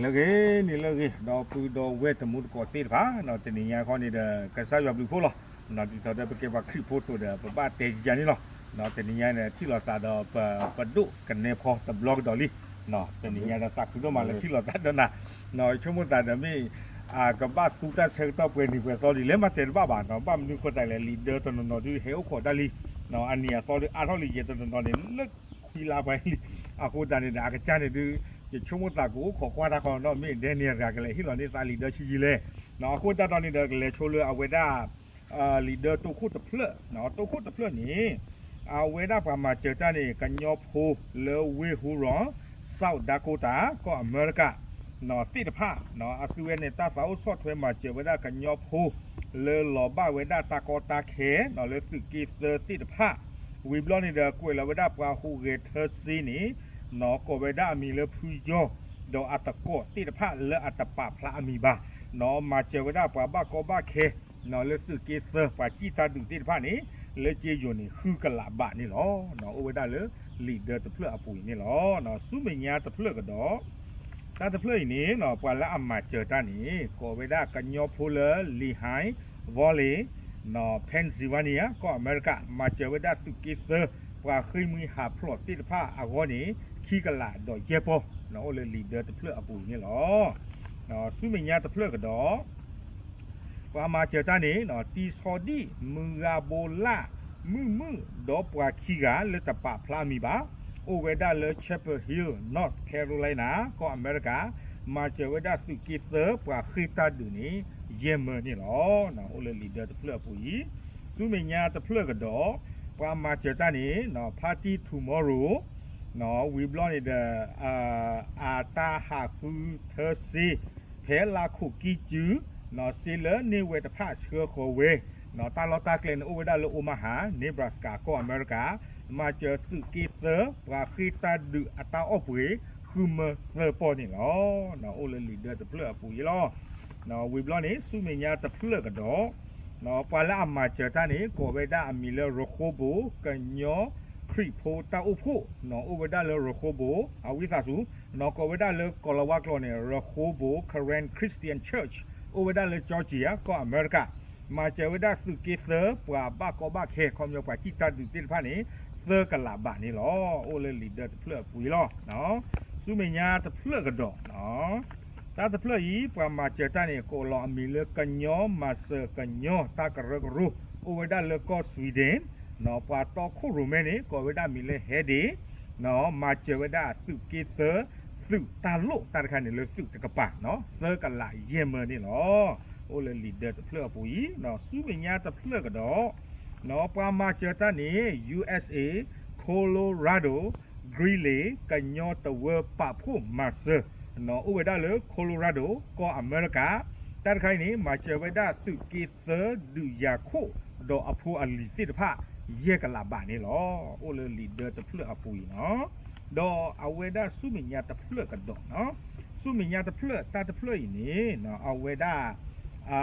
လၢဂ့ၤန့ၣ်လၢဂ့ၤ ဒီပုၢ်ဒီဝဲၢ်တံၤသကိးသ့ၣ်တဖၣ် တနံၤညါခီန့ၣ်ဒီး ကစၢ်ယွၤဘျုးဖှိၣ်လီၤ. ဒ်သိးဒီးပကဲပှၤခရံာ်ဖိအသိးဒီး ပဘၣ်တဲယၤန့ၣ်လီၤ. တနံၤညါန့ၣ် ထံၣ်လိာ်သးဒီးပ ပဒိၣ်ကနဲဖီတဘျီကဒီးလံ. တနံၤညါဒီးသးခုဒိၣ်မးလၢထံၣ်လိာ်သးဒီးနၤ, ဆိကမိၣ်သးဒီးမ့ၢ် ကဘၣ်သူတၢ်ဆၢကတီၢ်ပှဲၤနံၤပှဲၤသီဒ်လဲၣ် မ့ၢ်တဲတဘၣ်ဘၣ်နီၤ. ဘၣ်မနုၤဃိသတးလဲၣ် လံာ်ဒၢတနီၤနီၤဒုးဟဲအိၣ်ခိးတၢ်လံ, အနံၤအသီဒုးအါထီၣ်လံ ယဲတနီၤနီၤန့ၣ် လၢခွံလါပှဲၤလံ. အဃိသတးန့ၣ်ဒီး အကစၢ်န့ၣ်ဒုး ယဆိကမိၣ်သးကအိၣ်ခိးကွၢ်တၢ်ဃီနီၤ မ့ၢ်ဒ်န့ၣ်တဂၤကလဲၤဟ့ၣ်လီၤန့ၢ်သးလံာ်ဒၢဆံယံာ်လဲၣ်. အဃိသတးဒီးန့ၣ်ဒီး ကလဲၤဆိလၢအဝဲဒၣ် လံာ်ဒၢတိၢ်ခိၣ်တဖျၢၣ်, တိၢ်ခိၣ်တဖျၢၣ်န့ၣ် အဝဲဒၣ်ပှၤမၤစၢၤတၢ်န့ၣ် ကညီဖိလၢဝ့ၢ်ဟူရီ, South Dakota ကီၢ်အမဲရကၤ သ့ၣ်တဖၣ် အသုဝဲန့ၣ် တၢ်သးအိၣ်ဆီၣ်ထွဲမၤစၢၤဝဲဒၣ်ကညီဖိ လၢလီၤဘၣ်ဝဲဒၣ်တၢ်ကီတၢ်ခဲ လၢသုးက့သၢသ့ၣ်တဖၣ်, ဝံၤဘျီန့ၣ်ဒီး ကွဲးလီၤဝဲဒၣ်ပှၤဟူးဂဲၤထၢစ့န့ၣ် ကိးဝဲဒၣ်အမံၤလၢဖုယီၢ် ဒီးအသကိးသ့ၣ်တဖၣ်လၢအတပာ်ဖျါအမံၤဘၣ်, မၤစၢၤဝဲဒၣ်ပှၤဘၣ်ကီဘၣ်ခဲ လၢသုးက့သၢပှၤစံၣ်တၢ်ဒုးသ့ၣ်တဖၣ်န့ၣ် လၢကၠ့ယိၤန့ၣ် ဃုကလးဘးန့ၣ်လီၤ. အိၣ်ဝဲဒၣ်လၢလံာ်ဒၢတဖျၢၣ်အပူၤအံၤန့ၣ်လီၤ. ဆူမဲာ်ညါတဖျၢၣ်ကဒီး တၢ်တဖျၢၣ်အံၤန့ၣ် ပှၤလၢအမၤစၢၤတၢ်န့ၣ် ကိးဝဲဒၣ်ကညီဖိလၢ Lehigh Valley, Pennsylvania ကီၢ်အမဲရကၤ မၤစၢၤဝဲဒၣ်သုးက့သၢ ပှၤဃ့ၢ်မှံဟးဖျိးသ့ၣ်တဖၣ်အဂီၢ်န့ၣ် ခံကလးဒီးယဲၢ်ပီၢ် အိၣ်လၢလံာ်ဒၢတဖျၢၣ်အပူၤအံၤန့ၣ်လီၤ. ဆူမဲာ်ညါတဖျၢၣ်ကဒီး ပှၤမၤစၢၤတၢ်န့ၣ် တံဆီဒံၣ် မုၢ်ဂၤဘိလၣ် မုၢ်မုၣ် ဒီးပှၤခံဂၤလၢတပာ်ဖျါအမံၤဘၣ်, အိၣ်ဝဲဒၣ်လၢ Chapel Hill, North Carolina ကီၢ်အမဲရကၤ, မၤစၢၤဝဲဒၣ်သုးက့သၢပှၤဃ့ၢ်တၢ်ဒုးန့ၣ် ယဲၢ်မၢန့ၣ်လီၤ. အိၣ်လၢလံာ်ဒၢတဖျၢၣ်အပူၤအံၤ, ဆူမဲာ်ညါတဖျၢၣ်ကဒီး ပှၤမၤစၢၤတၢ်န့ၣ် Party Tomorrow ဝံၤဘျီန့ၣ်ဒီး အတၢ်ဟးဃုထၢစ့ ဖဲလါခိၣ်ကံစု စ့လၢန့ၢ်ဝဲတဖၣ်ဆှၢဃီၤဝဲ တၢ်လီၢ်တၢ်ကျဲန့ၣ် အိၣ်ဝဲဒၣ်လၢ Omaha, Nebraska ကီၢ်အမဲရကၤ, မၤစၢၤသုးက့သၢ ပှၤဃ့ၢ်တၢ်ဒုးအတၢ်အီၣ်ပှ့ၤ ဃုမၢသၢပီၢ်န့ၣ်လီၤ. အိၣ်လၢလံာ်ဒၢတဖျၢၣ်အပူၤအံၤလီၤ. ဝံၤဘျီန့ၣ် ဆူမဲာ်ညါတဖျၢၣ်ကဒီး ပှၤလၢအမၤစၢၤတၢ်န့ၣ် ကိးဝဲဒၣ်အမံၤလၢ ရဃိဘိၣ် ကညီခရံာ်ဖိတၢ်အိၣ်ဖှိၣ် အိၣ်ဝဲဒၣ်လၢရဃိဘိၣ် အဝံသးစူၤ ကိးဝဲဒၣ်လၢကိၤလၤဝါကျိာ်န့ၣ် ရဃိဘိၣ် Karen Christian Church အိၣ်ဝဲဒၣ်လၢ Georgia ကီၢ်အမဲရကၤ, မၤစၢၤဝဲဒၣ်သုးက့သၢ ပှၤဘၣ်ကီဘၣ်ခဲ ခီပညီပှၤစံၣ်တၢ်ဒုးသ့ၣ်တဖၣ်န့ၣ် သၢကလးဘးန့ၣ်လီၤ. အိၣ်လၢလံာ်ဒၢတဖျၢၣ်အပူၤအံၤလီၤ. ဆူမဲာ်ညါတဖျၢၣ်ကဒီး တၢ်တဖျၢၣ်အံၤ ပှၤမၤစၢၤတၢ်န့ၣ် ကိးလီၤအမံၤလၢကညီမၤစၢၤကညီတၢ်ကရၢကရိ အိၣ်ဝဲဒၣ်လၢကီၢ် Sweden, ပှၤတီခိၣ်ရိၣ်မဲန့ၣ် ကိးဝဲဒၣ်မံၤလၢ ဟဲဒ့ၣ်, မၤစၢၤဝဲဒၣ်သုးက့သၢ သုးတၢ်လိၣ်တၢ်တခါန့ၣ်လၢသုးတကပၤ သၢကလးယဲၢ်မၢန့ၣ်လီၤ. အိၣ်လၢလံာ်ဒၢတဖျၢၣ်အပူၤအံၤ ဆူမဲာ်ညါတဖျၢၣ်ကဒီး ပှၤမၤစၢၤတၢ်န့ၣ် U S A, Colorado, Greeley ကညီတဝၢပာ်ဖှိၣ်မၤစၢၤ အိၣ်ဝဲဒၣ်လၢ Colorado ကီၢ်အမဲရကၤ, တၢ်တခါအံၤန့ၣ် မၤစၢၤဝဲဒၣ်သုးက့သၢဒုးယၤခိၣ် ဒီးအဖိအလံၤသ့ၣ်တဖၣ် ယဲၢ်ကလးဘးန့ၣ်လီၤ. အိၣ်လၢလံာ်ဒၢတဖျၢၣ်အပူၤအံၤနီၤ, ဒီးအဝဲဒၣ်ဆူမဲာ်ညါတဖျၢၣ်ကဒီးနီၤ, ဆူမဲာ်ညါတဖျၢၣ် တၢ်တဖျၢၣ်အံၤန့ၣ် အဝဲဒၣ် တံ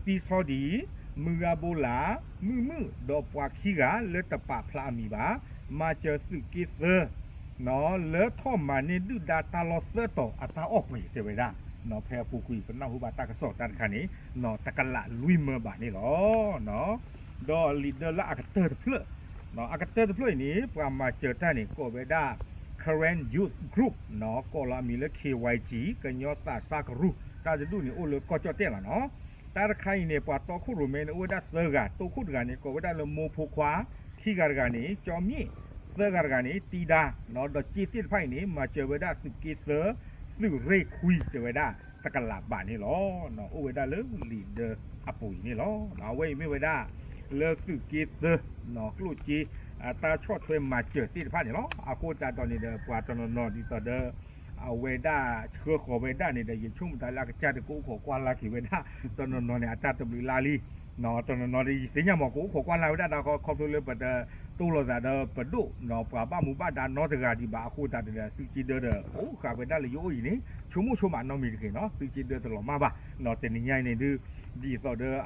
ဆီဒံၣ်, မုၢ်ဂၤဘိလး, မုၢ်မုၣ် ဒီးပှၤခံဂၤလၢတပာ်ဖျါအမံၤဘၣ်, မၤစၢၤသုးက့သၢ လၢထီၣ်မၤန့ၢ်ဒုၣ်ဒါတၢ်လီၢ်သၢတီၤအတၢ်အီၣ်ပှ့ၤတဲဝဲဒၣ်, ဖဲအပူၤကွံာ်ပနၢ်ဟူဘၣ်တၢ်ကစီၣ်တၢ်တခါန့ၣ် တကလးလွံၢ်မၢဘၣ်န့ၣ်လီၤ. ဒီးလံာ်ဒၢလၢအကတၢၢ်တဖျၢၣ်, အကတၢၢ်တဖျၢၣ်အံၤန့ၣ် ပှၤမၤစၢၤတၢ်န့ၣ် ကိးဝဲဒၣ် Karen Youth Group ကိးလီၤအမံၤလၢ K Y G ကညီသးစၢ်ကရူၢ် တၢ်တဒူၣ်န့ၣ် အိၣ်လၢကီၢ်ကၠီၣ်တဲၣ်လီၤနီၤ. တၢ်တခါအံၤန့ၣ် ပှၤတီခိၣ်ရိၣ်မဲန့ၣ် အိၣ်ဝဲဒၣ်သၢဂၤ, တီခိၣ်တဂၤန့ၣ် ကိးဝဲဒၣ်လၢမိၢ်ဖိခွါ, ခံဂၤတဂၤန့ၣ် ကၠီမ့ၣ်, သၢဂၤတဂၤန့ၣ် တံဒါ, ဒီးက့သ့ၣ်တဖၣ်အံၤန့ၣ် မၤစၢၤဝဲဒၣ်သုးက့သၢ သုးရ့ၣ်ခွံတဲဝဲဒၣ် တကလးဘးန့ၣ်လီၤ. အိၣ်ဝဲဒၣ်လၢလံာ်ဒၢအပူၤအံၤန့ၣ်လီၤ. အဝဲအံၤမ့ၢ်ဝဲဒၣ် လၢသုးက့သၢ ကျိၣ်စ့ တၢ်ဆီၣ်ထွဲမၤစၢၤသ့ၣ်တဖၣ်န့ၣ်လီၤ. အဃိသတးဒီးန့ၣ်ဒီး ပှၤတနီၤနီၤဒ်သိးဒီး အဝဲဒၣ်ဆှၢဃီၤဝဲဒၣ်န့ၣ်ဒီး ယဆိကမိၣ်တၢ်လၢအကစၢ်တကအိၣ်ခိးကွၢ်လၢ်က့ၤဝဲဒၣ် တနီၤနီၤန့ၣ် အတၢ်တဘျုးလၢ်လံ တနီၤနီၤဒီး ယသ့ၣ်ညါမး ကအိၣ်ခိးကွၢ်လၢ်ဝဲဒၣ်ဒီး ခီဖျိလၢပတတိၢ်လိာ်သးဒီးပဒိၣ် ပှၤဘၣ်မူဘၣ်ဒါနီတဂၤဒံးဘၣ် အဃိသတးဒီး သုးက့ဒၢဒီး အိၣ်ဃာ်ဝဲဒၣ်လၢယအိၣ်အံၤန့ၣ် ဆိကမိၣ်ဆိကမးနီတမံၤတဂ့ၤနီၤ သုးက့ဒၢတလီၤမၢ်ဘၣ် တနံၤညါအံၤန့ၣ်ဒုး ဒ်သိးဒီး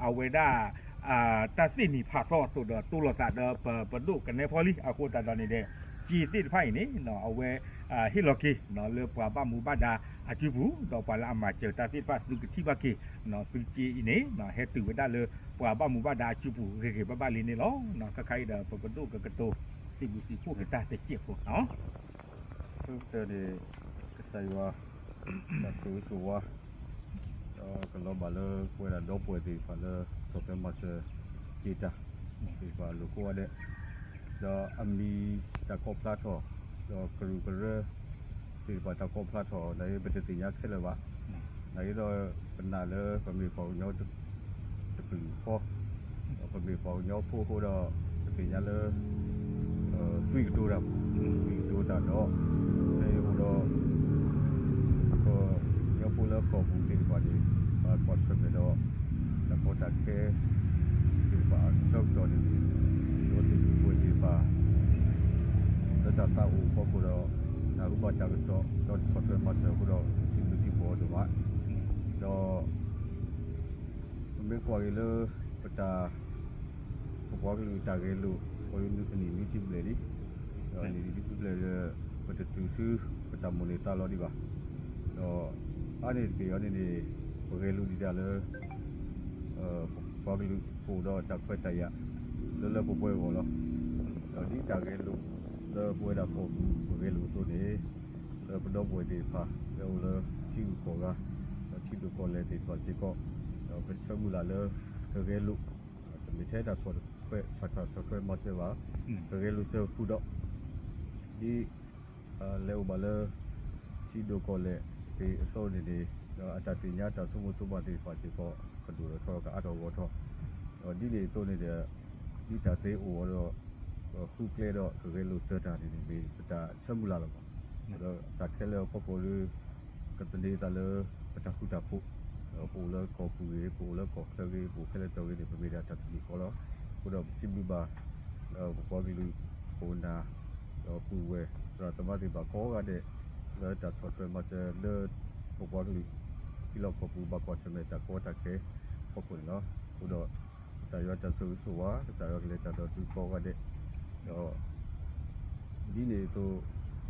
အဝဲဒၣ် တၢ်သ့ၣ်နံၤဖးသီအသိးဒီး တိၢ်လိာ်သးဒီးပဒိၣ်ကနဲဖီလံ အဃိသတးဒီးန့ၣ်ဒီး က့သ့ၣ်တဖၣ်အံၤန့ၣ် အဝဲ ဟ့ၣ်လီၤက့ၤလၢပှၤဘၣ်မူဘၣ်ဒါအစုပူၤ ဒီးပှၤလၢအမၤစၢၤတၢ်သ့ၣ်တဖၣ် သုကထံၣ်ဘၣ်က့ၤ သုစ့အံၤန့ၣ် ဟဲတုၤဝဲဒၣ်လၢပှၤဘၣ်မူဘၣ်ဒါအစုပူၤ ဂ့ၤဂ့ၤဘၣ်ဘၣ်လံန့ၣ်လီၤ. ခဲခါအံၤဒီး ပကဒိၣ်ကကတိၤ စံးဘျုးစံးဖှိၣ်က့ၤတၢ်တစဲးဖိ ဖဲန့ၣ် ကစၢ်ယွၤ တၢ်ဆိၣ်ဂ့ၤဆိၣ်ဝါ ဒီးကလီၤဘၣ်လၢပဝဲဒၣ်ဒီပုၢ်ဝဲၢ်သ့ၣ်တဖၣ်လၢ ဆီၣ်ထွဲမၤစၢၤက့ၤတၢ်သ့ၣ်တဖၣ်အလိၤကိးဂၤဒဲး, ဒီးအမံၤတၢ်ကိးဖျါထီၣ်, ဒီးကရူၢ်ကရၢသ့ၣ်တဖၣ်တၢ်ကိးဖျါထီၣ် နာ်က့ပတသ့ၣ်ညါခဲလၢာ်ဘၣ်. နာ်က့ဒီးပနာ်လၢပမ့ၢ်ပှၤကညီတကလုာ်ဃီ, ဒီးပမ့ၢ်ပှၤကညီဖိအဃိဒီး ပသ့ၣ်ညါလၢ သွံၣ်ကတိၤတၢ်, သွံၣ်ကတိၤတၢ်ဒီး ဖဲအံၤအိၣ်ဒီး ကညီဖိလၢကီၢ်ပူၤသ့ၣ်တဖၣ်န့ၣ် ဘၣ်ကွၢ်ဆၢၣ်မဲာ်ဒီး တၢ်ကီတၢ်ခဲသ့ၣ်တဖၣ်အဆၢကတီၢ်န့ၣ်န့ၣ် ဒီးသ့ၣ်ပူၤပှဲၤသ့ၣ်တဖၣ် လၢတၢ်သးအိၣ်ဖီခိၣ်ဒီး တၢ်အုၣ်ဘၣ်တၢ်ကစီၣ် ဒီးဆီၣ်ထွဲမၤစၢၤအဃိဒီး စံးဘျုးစံးဖှိၣ်အီၤဒိၣ်မး, ဒီး ပမ့ၢ်ကွၢ်က့ၤလၢ ပတၢ် ပပှၤကလုာ်တၢ်ဂဲၤလိာ် အနံၣ်နွံဆံဘျဲၣ်လံ, ဒီးနံၣ်နွံဆံဘျဲၣ်ဒီး ပတတုၤဆူ ပတၢ်မိၣ်န့ၢ်သးလီၤဒံးဘၣ်, ဒီးအါန့ၢ်တက့ၢ်အီၤန့ၣ်န့ၣ် ပဂဲၤလိာ်ဒံးတၢ်လၢ ပပှၤကလုာ်အိၣ်ဒီးတၢ်ခွဲးတၢ်ယာ် လၢလၢပှဲၤပှဲၤအဂီၢ်လီၤ. ဒီးဒ်တၢ်ဂဲၤလိာ် လၢပဝဲဒၣ်ကီၢ်ပူၤ ပဂဲၤလိာ်အသိးန့ၣ် လၢပဒီပုၢ်ဝဲၢ်သ့ၣ်တဖၣ် လၢအိၣ်လၢထံဂုၤကီၢ်ဂၤ ဒီးထံဒိၣ်ကီၢ်လဲၢ်သ့ၣ်တဖၣ်စ့ၢ်ကီး ဒီးပဆၢမုၢ်လၢ်လၢ ကဂဲၤလိာ် တမ့ၢ်ထဲတၢ်ဆီၣ်ထွဲ ဆီၣ်ထွဲမၤစၢၤဘၣ်, ကဂဲၤလိာ်စၢၤဃုာ်ဒီး ဒ် လဲၤအိၣ်ဘၣ်လၢ ထံဒိၣ်ကီၢ်လဲၢ်သ့ၣ်အသိးန့ၣ်န့ၣ် ဒီးအတၢ်သ့ၣ်ညါတၢ်ဆိကမိၣ်ဆိကမးသ့ၣ်တဖၣ်စ့ၢ်ကီး ကဒိၣ်ထီၣ်ထီကအါထီၣ်ဂီၢ်ထီၣ်, ဒီးဒ်န့ၣ်အသိးန့ၣ်ဒီး ဒ်တၢ်သ့အိၣ်အီၤဒီး ဃုကျဲဒီးကဂဲၤလိာ်စၢၤတၢ်န့ၣ်န့ၣ် မ့ၢ်ပတၢ်ဆၢမုၢ်လၢ်လီၤဘၣ်. ဒီးတၢ်ခဲလၢာ်အဖီခိၣ်ဒီး ကသန့ၤသးလၢ ပတၢ်ဃူတၢ်ဖိး, ဒီးပအိၣ်လၢကီၢ်ပူၤဂ့ၤ, ပအိၣ်လၢကီၢ်ချၢဂ့ၤ, ပအိၣ်ဖဲလဲၣ်တီၤဂ့ၤန့ၣ် ပမ့ၢ်ဒၣ်တၢ်တမံၤဃီလီၤ. အဃိဒီးပစံးဘျုးဘၣ် ပပှၤကလုာ်ခိၣ်နၢ် ဒီးပုၢ်ဝဲၢ် သရၣ်သမါသ့ၣ်တဖၣ်ကိးဂၤဒဲး လၢတၢ်ဆီၣ်ထွဲမၤစၢၤလၢ ပပှၤကလုာ် ထံလီၢ်ကီၢ်ပူၤဘၣ်ကွၢ်ဆၢၣ်မဲာ်တၢ်ကီတၢ်ခဲအဖီခိၣ်န့ၣ်လီၤ. အဃိဒီး ကစၢ်ယွၤတၢ်ဆိၣ်ဂ့ၤဆိၣ်ဝါ ကစၢ်ယွၤကလဲၤတၢ်ဒီးသုကိးဂၤဒဲး, ဒီး ဒ်န့ၣ်အသိး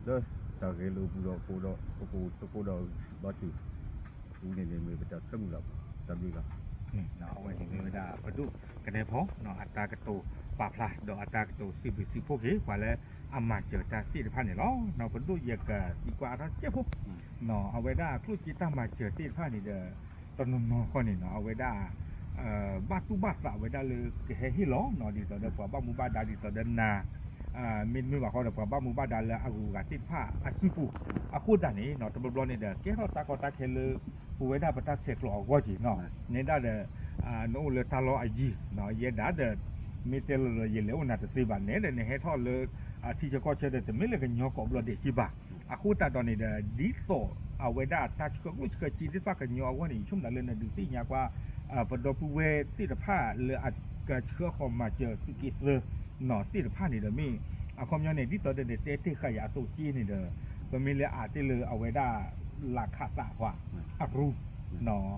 လၢတၢ်ဂဲၤလိာ်ပူၤဒီး ပအိၣ်ဒီး ပကအိၣ်သကိးဒီးဘါထုကဖၣ်အပူၤန့ၣ်န့ၣ် မ့ၢ်ပတၢ်ဆၢမုၢ်လၢ်ဘၣ်, တၢ်ဘျုးလီၤ. အဝဲန့ၣ်မ့ၢ်ဝဲဒၣ်ပဒိၣ်ကနဲဖီ အတၢ်ကတိၤပာ်ဖျါ ဒီးအတၢ်ကတိၤစံးဘျုးစံးဖှိၣ်က့ၤ ပှၤလၢအမၤစၢၤတၢ်သ့ၣ်တဖၣ်န့ၣ်လီၤ. ပဒိၣ်ယကသံကွၢ်အါထီၣ်တစဲးဖိ အဝဲဒၣ်ကျိၣ်စ့တၢ်မၤစၢၤသ့ၣ်တဖၣ်န့ၣ်ဒီး တနီၤနီၤဃီန့ၣ်နီၤ အဝဲဒၣ် ဘၣ်တူၢ်ဘၣ်သးဝဲဒၣ်လၢကဟဲဟ့ၣ်လီၤနီၤ ဒ်သိးဒီးပှၤဘၣ်မူဘၣ်ဒါ ဒ်သိးဒီးနၤ မ့တမ့ၢ်ဘၣ်ဃီဒီး ပှၤဘၣ်မူဘၣ်ဒါလၢအဂုၤအဂၤသ့ၣ်တဖၣ်အစုပူၤ, အဃိသတးန့ၣ်နီၤ တဘျီဘျီန့ၣ်ဒီး ကဲထီၣ်တၢ်ကီတၢ်ခဲလၢ ပဝဲဒၣ်ပတၢ်ဆဲးကျိးအဂီၢ်က့ၤနီၤ, နဲဒၣ်ဒီး နအိၣ်လၢတၢ်လီၢ်အယံၤနီၤ ယဲဒၣ်ဒီး မ့ၢ်တဲလီၤလီၤ ယလဲၤအိၣ်နၤတသ့ဘၣ် နဲဒၣ်နဟဲထီၣ်လၢ ထံဆၢကီၢ်ဆၢဒီး တမ့ၢ်လၢကညီကိးဘျီဒဲးက့ၤဘၣ်, အဃိသတးဒီးန့ၣ်ဒီး ဒ်သိးအဝဲဒၣ်တၢ်ဆှၢကျိၣ်ဆှၢစ့သ့ၣ်တဖၣ်ကညီအဂီၢ်န့ၣ် ယဆိကမိၣ်ဒၣ်လၢနဒုးသ့ၣ်ညါကွၢ် ပဒီပုၢ်ဝဲၢ်သ့ၣ်တဖၣ်လၢအကဆှၢဃီၤမၤစၢၤသုးက့သၢ နီၤသ့ၣ်တဖၣ်န့ၣ်ဒီးမ့ၢ် အခီပညီန့ၣ် ဒ်သိးဒီးနတဲတ့ၢ်ဃာ်ယၤအသိးက့န့ၣ်ဒီး ပမ့ၢ်လၢအတ့ၢ်လၢအဝဲဒၣ် လၤခးသးပှၤ အရူ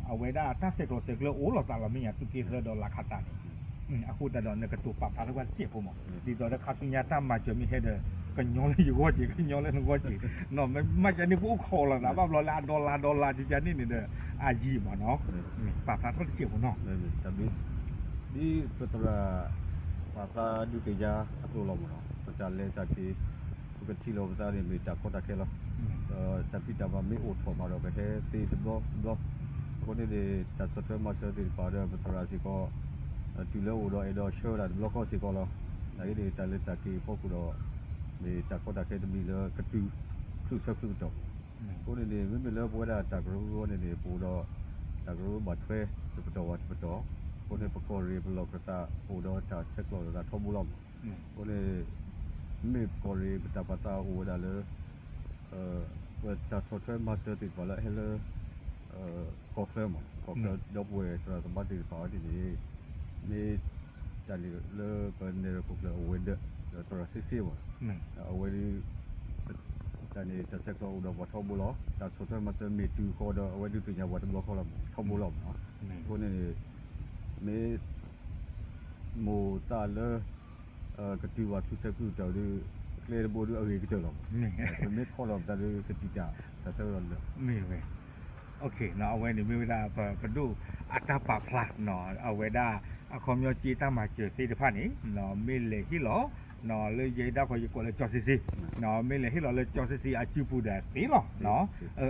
အဝဲဒၣ်တၢ်ဆဲးကျိးဆဲးကျၢအိၣ်လီၤသးလီၤမ့ၢ်ညါသုးက့သၢဒီးလၤခးသးန့ၣ်, အဃိသတးဒီးနကတိၤပာ်ဖျါထီၣ်ကွၢ်တစဲးဖိမး, ဒ်သိးဒီးခါဆူညါတၢ်မၤစၢၤမ့ၢ်ဟဲဒီး ကညီလၢယဂီၢ်က့ၤ ကညီလၢနဂီၢ်က့ၤ, မ့ၢ်မၤကန့ၣ်ပအိၣ်ခိးလိာ်သးဘၣ်ဘျီလၢအဒီလါဒီလါဒ်ကန့ၣ်န့ၣ်ဒီး အယံာ်မးနီၤ, ပာ်ဖျါထီၣ်တစဲးဖိနီၤ ဒ်ပသရၣ် ပာ်ဖျါဒုးသ့ၣ်ညါအသိးလီၤမးနီၤ ပတၢ်လဲၤတၢ်က့ၤ ပကထံၣ်လိာ်ပသးန့ၣ်မ့ၢ်တၢ်ကီတၢ်ခဲလီၤ. ဒီးတၢ်ဖံးတၢ်မၤမ့ၢ်အိၣ်ထီၣ်မးဒီး ပဟဲသ့တဘျီတဘျီ, အဃိန့ၣ်န့ၣ် တၢ်ဆီၣ်ထွဲမၤစၢၤသ့ၣ်တဖၣ်ဒီး ပသရၣ်စ့ၢ်ကီး တုၤလၢအိၣ်ဒီးအဲၣ်ဒိးဆှၢဝဲဒၣ်တဘျီဃီစ့ၢ်ကီးလီၤ. နာ်က့န့ၣ် တၢ်လဲၤတၢ်က့ၤအဖီခိၣ်ဒီး မ့ၢ်တၢ်ကီတၢ်ခဲတမံၤလၢကတုၤ ချုးဆၢချုးကတီၢ် အဃိန့ၣ်န့ၣ် မ့မ့ၢ်လၢပဝဲဒၣ်တၢ်ကရၢကရိန့ၣ်န့ၣ် ပအိၣ်ဒီး တၢ်ကရၢဘၣ်ထွဲ တပတီၢ်ဘၣ်တပတီၢ်, အဃိန့ၣ် ပကီၢ်ရ့ၣ်ပလီၢ်ခၢၣ်သး ပအိၣ်ဒီးတၢ်ဆဲးကျိးလိာ်သးထီဘိလီၤမး. အဃိန့ၣ် မ့မ့ၢ်ပကီၢ်ရ့ၣ်ပတၢ်ပာ်သးအိၣ်ဝဲဒၣ်လၢ ပတၢ်ဆီၣ်ထွဲမၤစၢၤသ့ၣ်တဖၣ်လၢအဟဲလၢ ကီၢ်ချၢမး ကီၢ်ချၢဒီပုၢ်ဝဲၢ်သရၣ်သမါသ့ၣ်တဖၣ်အံၤန့ၣ် မ့ၢ်တၢ်န့ၣ်လၢပနဲၣ်ခိၣ်ကျၢၢ်အိၣ်ဝဲဒၣ် ဒီးသရၣ်စ့စ့မး အဝဲဒၣ် တၢ်န့ၣ်တၢ်ဆဲးကျိးအိၣ်ဒီးပှၤထီဘိလီၤ. တၢ်ဆီၣ်ထွဲမၤစၢၤမ့ၢ်တုၤဃီဒီး အဝဲဒၣ်သ့ၣ်ညါပှၤတဘျီဃီလီၤ ထီဘိလီၤမး. အဃိန့ၣ် မ့ၢ် မိၢ်သးလၢ ကတုၤဘၣ်ချုးဆၢချုးကတီၢ်ဒီး ကျဲတဘိဒုးအဂ့ၤကတၢၢ်လီၤ. ပမ့ၢ်ထီၣ်လီၤပသးဒုးကစံးတၢ် တၢ်ဆၢကတီၢ်လၢ မ့ၢ်ဝဲ အဝဲန့ၣ်မ့ၢ်ဝဲဒၣ်ပဒိၣ်အတၢ်ပာ်ဖျါနီၤ အဝဲဒၣ် အခီပညီက့တၢ်မၤစၢၤသ့ၣ်တဖၣ်န့ၣ် မ့ၢ်လဲၤဟ့ၣ်လီၤ လၢယဲဒၣ်ဃီယကိးလၢကၠီစ့စ့ မ့ၢ်လဲၤဟ့ၣ်လီၤလၢကၠီစ့စ့အစုပူၤဒီးသ့လီၤ.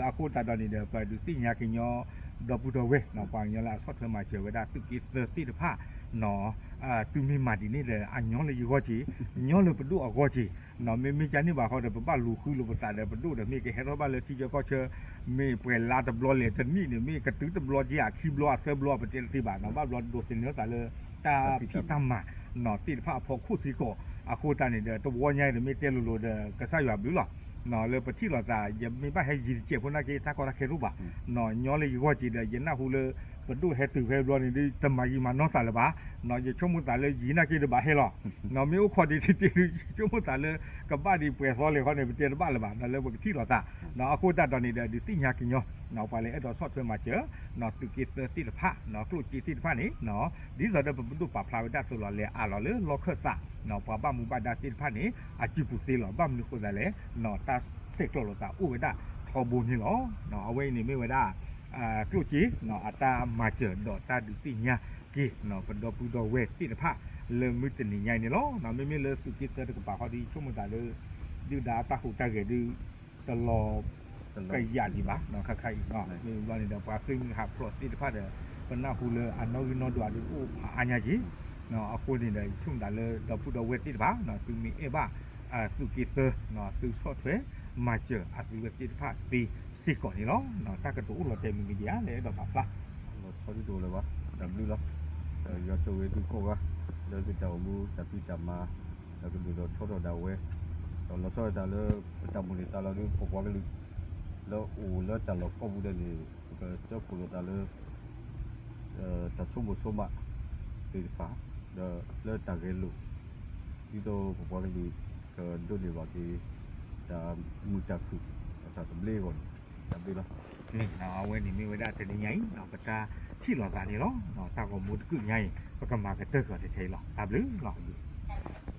အဃိသတးဒီးန့ၣ်ဒီး ပဒုးသ့ၣ်ညါကညီ ဒီပုၢ်ဒီဝဲၢ် ပှၤကညီလၢအဆီၣ်ထွဲမၤစၢၤဝဲဒၣ်သုးက့သၢသ့ၣ်တဖၣ် သုမ့ၢ်မၤဒ်န့ၣ်ဒီး အညီလၢယဂီၢ်က့ၤ ညီလၢပဒိၣ်အဂီၢ်က့ၤ မ့မ့ၢ်ကန့ၣ်ဘၣ်ဃီဒီး ပဘၣ်လူၤဃုလိာ်ပသးဒီးပဒိၣ်ဒီး မ့ၢ်ကဟဲထီၣ်ဘၣ်လၢထံကၢကီၢ်ဆၢ မ့ၢ်ပှဲၤလါတဘျီလဲၣ်တနံၣ်န့ၣ် မ့ၢ်ကတုၤတဘျီက့ၤဧါ ခံဘျီအသၢဘျီ ပတဲတသ့ဘၣ်နီၤ ဘၣ်ဘျီဒိးသန့ၤသးလၢ တၢ်ဖံးတၢ်မၤနီၤ သ့ၣ်တဖၣ်အဖီခိၣ်စ့ၢ်ကီး အဃိသတးန့ၣ်ဒီး တဝီညါအံၤဒီး မ့ၢ်တဲလိၤလိၤဒီး ကစၢ်ယွၤဘျုးလီၤ လၢပထံၣ်လိာ်သး ယမ့ၢ်ဘၣ်ဟဲယံၤတစဲးဖိနာ်က့ တၢ်ကီတၢ်ခဲတအိၣ်ဘၣ် ညီလၢယဂီၢ်က့ၤဒီး ယနၢ်ဟူလၢ ပဒိၣ်ဟဲတုၤဖဲဘျီန့ၣ်ဒုး တမၤယံာ်မၤနီၢ်သးလၢၤဘၣ် ယဆိကမိၣ်သးလၢယံၤနာ်က့ဒီးဘၣ်ဟဲလီၤ မ့ၢ်အိၣ်ခိးဒံးတက့ၢ်ဒုး ယဆိကမိၣ်သးလၢ ကဘၣ်ဒံးပှဲၤသီလဲၣ်ဃီန့ၣ် ပတဲတဘၣ်လၢၤဘၣ် လၢပကထံၣ်လိာ်သး အဃိသတးဒီးန့ၣ်ဒီး ဒုးသ့ၣ်ညါကညီ ပှၤလၢအဲၣ်ဒိးဆီၣ်ထွဲမၤစၢၤ သုးက့သၢသ့ၣ်တဖၣ် ကျိၣ်စ့သ့ၣ်တဖၣ်န့ၣ် ဒ်သိးဒီးပပဒိၣ်ပာ်ဖျါဝဲဒၣ်သိးလီၤ လဲၤအးလီၤလၢလီၢ်ခၢၣ်သး ပှၤဘၣ်မူဘၣ်ဒါသ့ၣ်တဖၣ်န့ၣ် အစုပူၤသ့လီၤ ဘၣ်မနုၤဃိသးလဲၣ် တၢ်ဆဲးကျိးလိာ်သးအိၣ်ဝဲဒၣ်ထီဘိန့ၣ်လီၤ. အဝဲအံၤန့ၣ်မ့ၢ်ဝဲဒၣ် ကျိၣ်စ့ အတၢ်မၤစၢၤဒီးတၢ်ဒုးသ့ၣ်ညါက့ၤ ပဒီပုၢ်ဒီဝဲၢ်သ့ၣ်တဖၣ် လၢမုၢ်တနံၤညါအံၤန့ၣ်လီၤ. မ့မ့ၢ်လၢသုးက့သၢတကပၤဃီဒီး ယဆိကမိၣ်သးလၢ ဒုၣ်ဒါတၢ်ဟူးတၢ်ဂဲၤဒုး တလီၤ ကယးဒံးဘၣ် ခါခါအံၤ မ့ၢ်ဘျီန့ၣ်ဒီး ပှၤဃ့ၢ်မှံဟးဖျိးသ့ၣ်တဖၣ်ဒီး ပနၢ်ဟူလၢအနီၣ်ဂံၢ်နီၣ်ဒွးဒုး အိၣ်ဖးအါညါက့ၤ အဃိန့ၣ်ဒီး ယဆိကမိၣ်သးလၢဒီပုၢ်ဒီဝဲၢ်သ့ၣ်တဖၣ် သုမ့ၢ်အဲၣ်ဘၣ် သုးက့သၢ သုဆီၣ်ထွဲမၤစၢၤအသုဝဲသ့ၣ်တဖၣ်သ့စ့ၢ်ကီးန့ၣ်လီၤ. တၢ်ကတိၤအိၣ်လီၤတဲာ်မံၤမံၤဒံးဧါ လၢအဲၣ်ဒိးပာ်ဖျါ လီၤဆီဒ်သိးလၢၤဘၣ် တၢ်ဘျုးလီၤ ဒီးယွၤဆိၣ်ဂ့ၤသုကိးဂၤ လၢသုတၢ်အိၣ်မူတၢ်ဖံးတၢ်မၤ ဒီးကဒုးဒီးထီထီၣ်ဒၣ်ဝဲ ဒီးလီၤဆီဒၣ်တၢ်လၢ ပတၢ်မိၣ်န့ၢ်သးလီၤဒုး ပပှၤကလုာ် လၢအိၣ်လၢတၢ်လီၢ်ကိးပူၤဒဲးန့ၣ် ပကစၢဖှိၣ်လိာ်သးလၢ တၢ်ဆိကမိၣ်ဆိကမးသ့ၣ်တဖၣ် ဒီးလၢတၢ်ဂဲၤလိာ် ဒ်သိးပပှၤကလုာ် ကဒိးန့ၢ်ဘၣ်က့ၤ တၢ်မုာ်တၢ်ခုၣ် တၢ်သဘျ့အဂီၢ်န့ၣ် တၢ်ဘျုးလီၤ. မ့ၢ်အဝဲန့ၣ်မ့ၢ်ဝဲဒၣ်တနံၤညါအံၤ ပတၢ်ထံၣ်လိာ်သးန့ၣ်လီၤ. တၢ်ဂီၤမူတကုၢ်ညါအံၤ ပကမၤကတၢၢ်ကီးထဲအံၤလီၤ. တၢ်ဘျုးလီၤ.